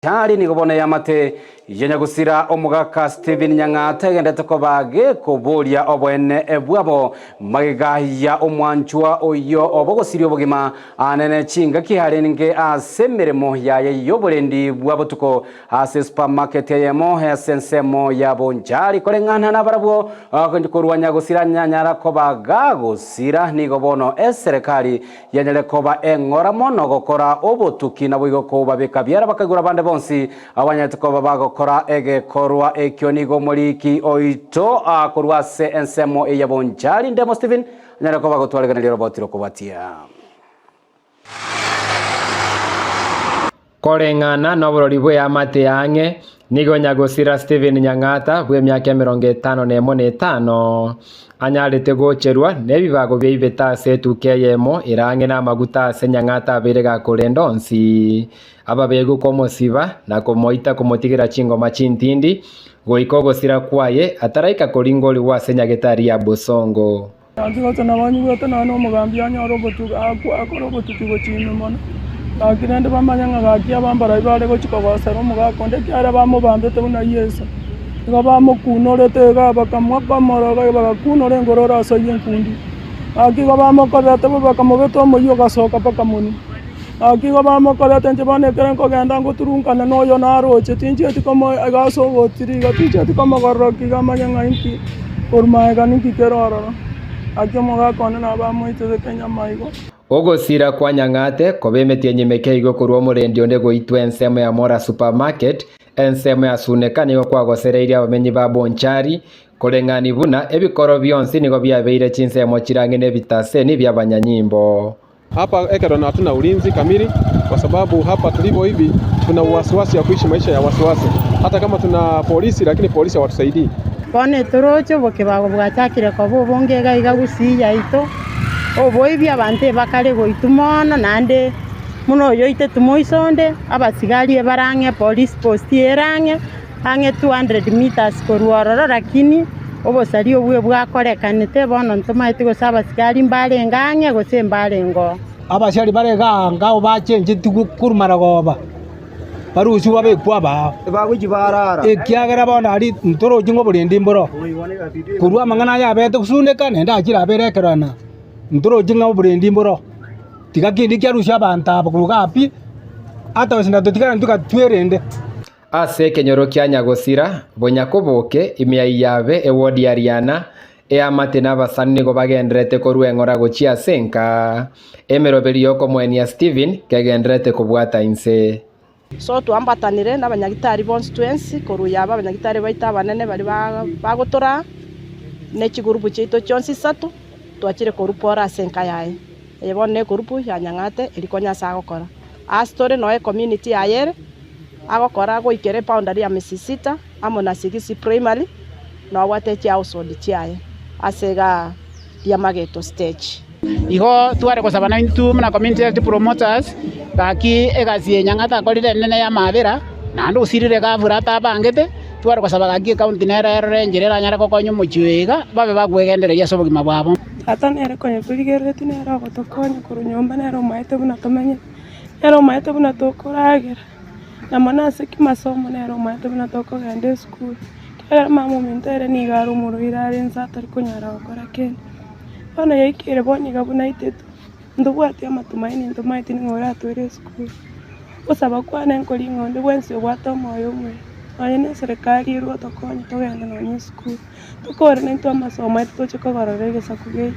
Tari nigo bono eamate ya nyagusira omogaka Stephen Nyang'ata egenderete koba gekoboria oboene bwabo magega ya omwanchwa oyio obogosiria obogima anene chingaki arenge ase emeremo yaye y'oborendi bwa botuko ase supermarket eyemo ase ensemo ya Bonchari koreng'ana nabarabwo korwa nyagusira nyanyara koba gagosira nigo bono eserekari Yanyare koba eng'ora mono gokora obotuki, naboigo kobabeka biara bakaigora abande bonsi abanyarete koba bagokora egekorwa ekio. Nigo omoriki oito korwa ase ensemo eye ya Bonchari, Ndemo Stephen, anyare koba agotwareganeria oroboti rokobatia. Koreng'ana noborori bw'eamate y'ang'e, nigo nyagosira Stephen Nyang'ata bw'emiaka 51 na etano, anyarete gocherwa nebibago biaibete ase etuka eyemo ere ang'e namaguta ase Nyang'ata abeire gakorenda onsi ababegu komosiba na komoita komotigera chingoma chintindi goika ogosira kwaye ataraika koringorigwa ase nyagetari ya Bosongo. Gaki gose nabo nyigwete nonya nomogambi anyore obotuki, akwe akore obotuki gochia ime mono. Gaki rende bamanye ng'a gaki abambarai bare gochia kogosera omogaka onde ekiagera bamobambete buna Yeso. Igo bamokunorete iga bakamoaka omoro iga bagakunora engoro ore ase oyio enkundi. Gaki igo bamokobete bo bakamobeta omoyio ogasoka mpaka monwe. Gaki igo bamokorete inche bono ekero nkogenda ngoturunkana noyo naroche, tinchieti komoa iga ase ogotiri iga, tinchieti komogororokia iga amanye ng'a inki korwa magega ninki kere ororo. Gaki omogaka one nabo amoitete enyama igo. Ogosira kwa Nyang'ate koba emetienyi emeke igo korwa omorendi onde goitwa ensemo ya Mora Supermarket, ensemo ya Suneka nigo kwagosereirie abamenyi ba Bonchari, koreng'ani buna ebikoro bionsi nigo biabeire chinsemo chirang'e nebitaseni bi'abanyanyimbo. Hapa Ekeroni hatuna ulinzi kamili kwa sababu hapa tulipo hivi tuna wasiwasi ya kuishi maisha ya wasiwasi. Hata kama tuna polisi lakini polisi hawatusaidii. Bono etoroche obokebago bwachakire koba obonge iga iga gusii yaito, oboibi abanto ebakare goitwa mono naende buna oyoitetwe moiso onde, abasigari ebare ang'e police post ere ang'e, ang'e 200 meters korwa ororo lakini obosaria obwo bwakorekanete bono ntomaeti gose abasigari mbarenge ang'e gose mbarenge oo. Abasiari bare igaa ngao bachenchetigwe korwa marogoba, barusigwe babekwe abao, ekiagera bono aria ntorochi ng'a oborendi mboro, korwa amang'ana aya abete gosuneka naende achire abere ekerorano, ntorochi ng'a oborendi mboro. Tiga kende kiarusia abanto aba korwa igaa pi, ata gose natotigara intwe twerende. Ase ekenyoro kia nyagosira, bonyakoboke, ime ya Iyabe, ewodi ya Riana, eamate na abasani nigo bagendererete korua eng'ora gochia ase enka. Emeroberi y'okomoenia Stephen kegendererete kobwata inse. So twambatanire nabanyagitari bonsi twensi korwa yaba abanyagitari baito abanene baria bagotoraa, ne chigurupu chiaito chionsi isato, twachire korupora ase enka yaye. Eye bono negurupu ya Nyang'ate eria konya ase agokora. Ase tore noe ecommunity yaye ere, agokora goikera eboundary ya Misisita amo na Sigisi Primary, nobwate chihousehold chiaye ase igaa Riamageto stage. Igo tware gosaba naintwe buna community health promoters, gaki egasi eye Nyang'ata akorire enene y'amaabera, naende osirire gavura atabangete, tware gosaba gaki ecounty nere erore enchera eranyare gokonya omochie oyo iga, babe bagwegendereria ase obogima bwabo. Tata nere konya torigereretie nere ogotokonya korwa nyomba nere omaete buna tomenyete, nere omaete buna tokoragera, na mono ase kimasomo nere omaete buna tokogenda esukuru, ekiagera mama ominto ere nigo are omorwaire are inse atari konyara gokora kende. Bono yaikire bono iga buna aitetwe, ntobwati amatumaini ntomaeti ning'o oratoire esukuru. Ogosaba kwane nkori ng'a onde bwensi obwate omoyo omuya, nonye na eserekari erwe otokonye togende nonye esukuru. Tokore naintwe amasomo aito toche kogorora egesaku giaito.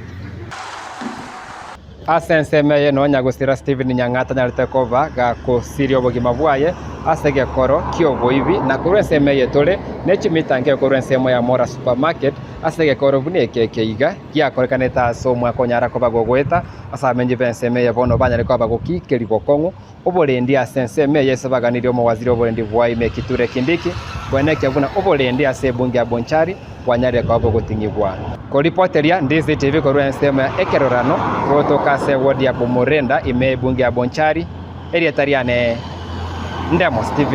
Ase ensemo eye nonya gosira Stephen Nyang'aa atanyarete koba gakosiria obogima bwaye ase egekoro ki'oboibi na korwa ensemo eye tore ne chimita nke korwa ensemo ya Mora Supermarket ase egekoro buna eke eke iga giakorekanete ase omwaka onyara koba gogoeta ase abamenyi b'ensemo eye bono banyare koba gokikeria bokong'u Oborendi ase ensemo eye ase baganirie omowaziri oborendi bwa ime Kithure Kindiki koenekia buna oborendi ase ebunge ya Bonchari bwanyarire koba bogoting'igwa. Koripoteria DCTV korwa ensemo ya ekerorano gotoka ase ewodi ya Bomorenda ime ebunge ya Bonchari, erieta riane Ndemo Stephen.